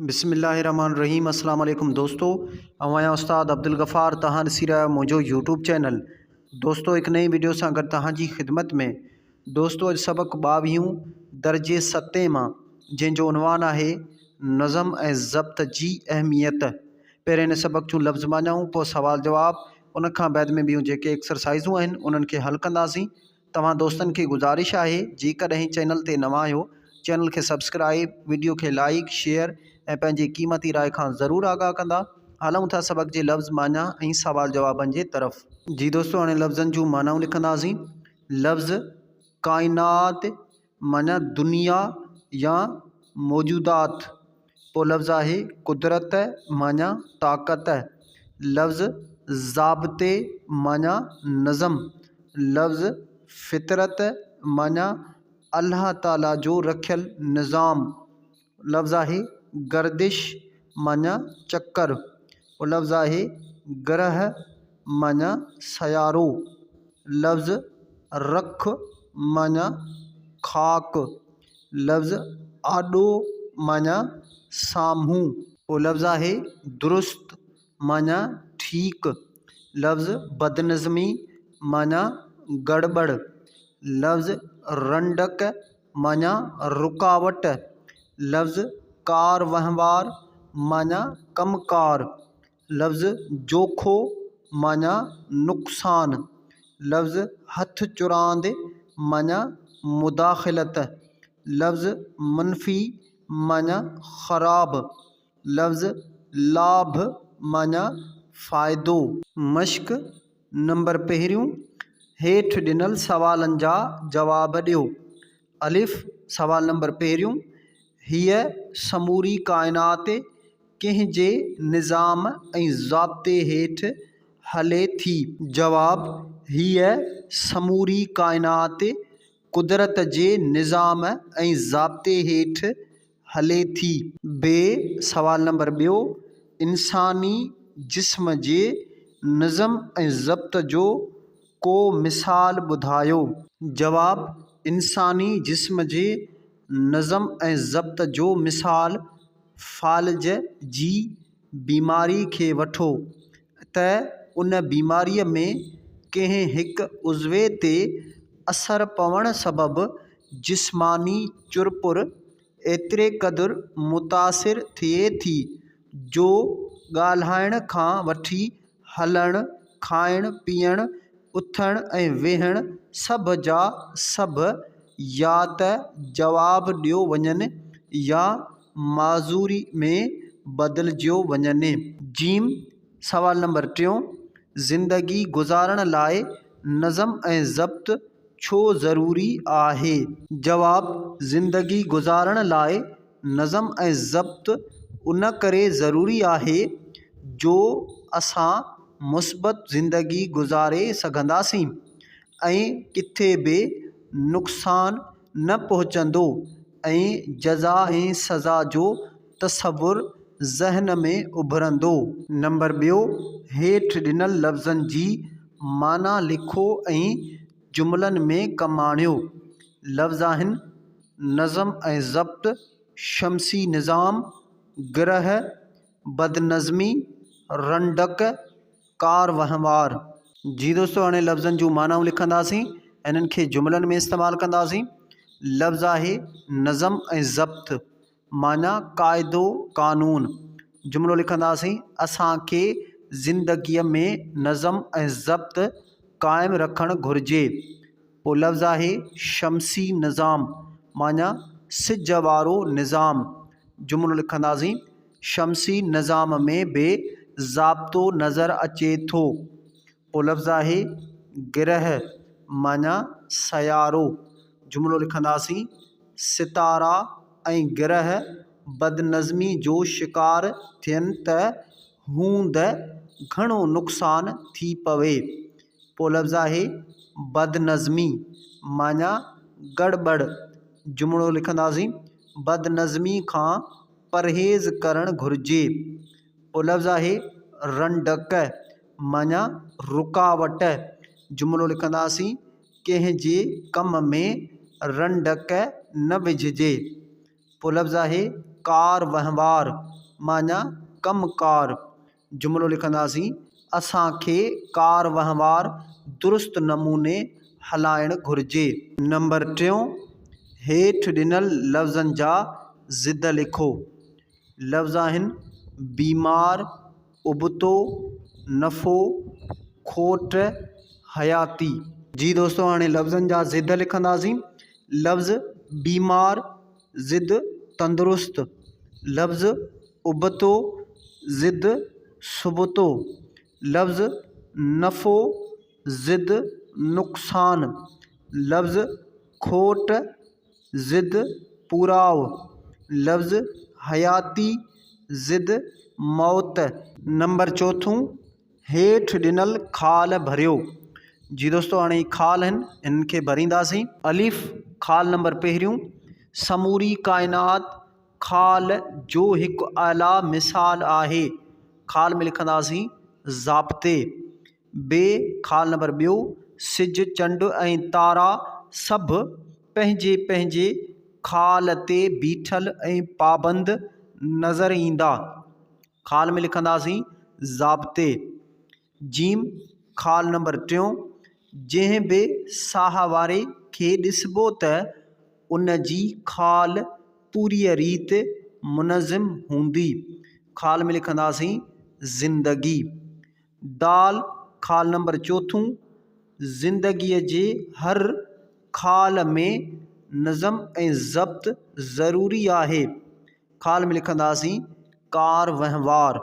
بسم الله الرحمن الرحيم السلام عليڪم دوستو آئون آهيان استاد عبدالغفار توهان ڏسي رهيا آهيو منهنجو يوٽيوب چينل دوستو هڪ نئين وڊيو سان گڏ توهان جي خدمت ۾ دوستو اڄ سبق ٻاويهون درجي ستين مان جنهن جو عنوان آهي نظم ۽ ضبط جي اهميت پهرين هن سبق جون لفظ معنائون پوء سوال جواب ان کان بعد ۾ ٻيون جيڪي ايڪسرسائزون آهن انهن کي حل ڪنداسين توهان دوستن کي گذارش آهي جيڪڏهن چينل تي نوان آهيو چينل کي سبسڪرائيب وڊيو کي لائيڪ شيئر ۽ پنهنجي قيمتي راء کان ضرور آگاهه ڪندا هلون ٿا سبق جي لفظ معنيٰ ۽ سوال جوابن جي طرف. جي دوستو هاڻي لفظن جون معنائون لکنداسين لفظ ڪائنات معنيٰ دنيا يا موجودات پوء لفظ آهي قدرت معنيٰ طاقت، لفظ ضابطي معنيٰ نظم، لفظ فطرت معنيٰ الله تعاليٰ جو رکيل نظام، لفظ آهي گردش معنيٰ چڪر، پوء لفظ آهي گرهه معنيٰ سيارو، لفظ رک معنيٰ خاڪ، لفظ آڏو معنيٰ سامهون. پوء لفظ آهي درست معنيٰ ٺيڪ، لفظ بدنظمي معنيٰ گڙٻڙ، لفظ رنڊڪ معنيٰ رڪاوٽ، لفظ ڪار وهنوار معنيٰ ڪم ڪار، لفظ جوکو معنيٰ نقصان، لفظ هٿ چراند معنيٰ مداخلت، لفظ منفي معنيٰ خراب، لفظ لاڀ معنيٰ فائدو. مشق نمبر پهريون، هيٺ ڏنل سوالن جا جواب ڏيو. الف، سوال نمبر پهريون، هيء سموري ڪائنات ڪنهن جي نظام ۽ ضابطي هيٺ هلي ٿي؟ جواب، هيء سموري ڪائنات قدرت جي نظام ۽ ضابطي هيٺ هلي ٿي. بي، سوال نمبر ٻيو، انساني جسم جي نظم ۽ ضبط جو ڪو مثال ٻڌايو؟ جواب، انساني جسم جي نظم ۽ ضبط جو مثال فالج جي بيماري کي وٺو ته ان بيماريء ۾ ڪنهن هڪ عضوي تي اثر پوڻ سبب جسماني چرپر ايتري قدر متاثر ٿئي ٿي جو ڳالهائڻ کان وٺي هلڻ، کائڻ پيئڻ، اٿڻ ۽ ويهڻ سڀ جا سڀ يا ته جواب ڏيو وڃن يا معذوري ۾ بدلجيو وڃن. جيم، سوال نمبر ٽيون، زندگي گذارڻ لاء نظم ۽ ضبط ڇو ضروري آهي؟ جواب، زندگي گذارڻ لاء نظم ۽ ضبط ان ڪري ضروري آهي جو اسان مثبت زندگي گذاري سگهنداسين ۽ ڪٿي به نقصان نه پهچندو ۽ جزا ۽ سزا جو تصور ذهن ۾ اڀرندو. نمبر ٻيو، هيٺ ڏنل لفظن جي معنيٰ لکو ۽ جملن ۾ ڪم آڻيو. لفظ آهن، نظم ۽ ضبط، شمسي نظام، گرهه، بدنظمي، رنڊڪ، ڪار وهنوار. جي دوستو هاڻي لفظن جون معنائون لکنداسين ۽ انهن کي جملن ۾ استعمال ڪنداسين. لفظ آهي نظم ۽ ضبط معنيٰ قاعدو قانون. جملو لکنداسين اسان کي زندگيء ۾ نظم ۽ ضبط قائم رکڻ گهرجي. پوء لفظ آهي شمسي نظام معنيٰ سج وارو نظام. جملو لکنداسين شمسي نظام ۾ به ضابطو نظر اچي ٿو. پوء لفظ آهي گرهه معنيٰ سيارو. جملو لکنداسين ستارا ۽ گرهه بدنظمي جو شڪار ٿين ته هوند گهڻو نقصان ٿي پوي. پوء لفظ آهي بدنظمي معنيٰ گڙٻڙ. جملو لکنداسين بدنظمي کان پرهيز ڪرڻ گهرجي. پوء لفظ آهي رنڊڪ معنيٰ رڪاوٽ. جملو لکنداسين ڪنهن جي ڪم ۾ رنڊڪ نه وجهجي. پوء لفظ آهي ڪار وهنوار معنيٰ ڪم ڪار. جملو لکنداسين، اسان کي ڪار وهنوار درست نموني هلائڻ گهرجي. نمبر ٽيون، هيٺ ڏنل لفظن جا ضد لکو. لفظ آهن، بيمار، ابتو، نفعو، کوٽ، حياتي. جي دوستو هاڻي لفظن جا ضد لکنداسين. لفظ بيمار ضد تندرست، لفظ ابتو ضد سبتو، لفظ نفعو ضد نقصان، لفظ کوٽ ضد پورائو، لفظ حياتي ضد موت. نمبر چوٿون، هيٺ ڏنل خال ڀريو. جي دوستو هاڻي هي خال آهن هنن کي ڀرينداسين. الف، خال نمبر پهريون، سموري ڪائنات خال جو هڪ اعليٰ مثال آهي. خال ۾ لکنداسين ضابطي. ب، خال نمبر ٻيو، سج، چنڊ ۽ تارا سڀ پنهنجي پنهنجي خال تي بيٺل ۽ پابند نظر ايندا. خال ۾ لکنداسين ضابطي. جيم، خال نمبر ٽيون، جنهن به ساهه واري کي ڏسبو ته ان جي خال پوريء ريت منظم هوندي. خال ۾ لکنداسين زندگي. دال، خال نمبر چوٿون، زندگيء جي هر خال ۾ نظم ۽ ضبط ضروري آهي. خال ۾ لکنداسين ڪار وهنوار.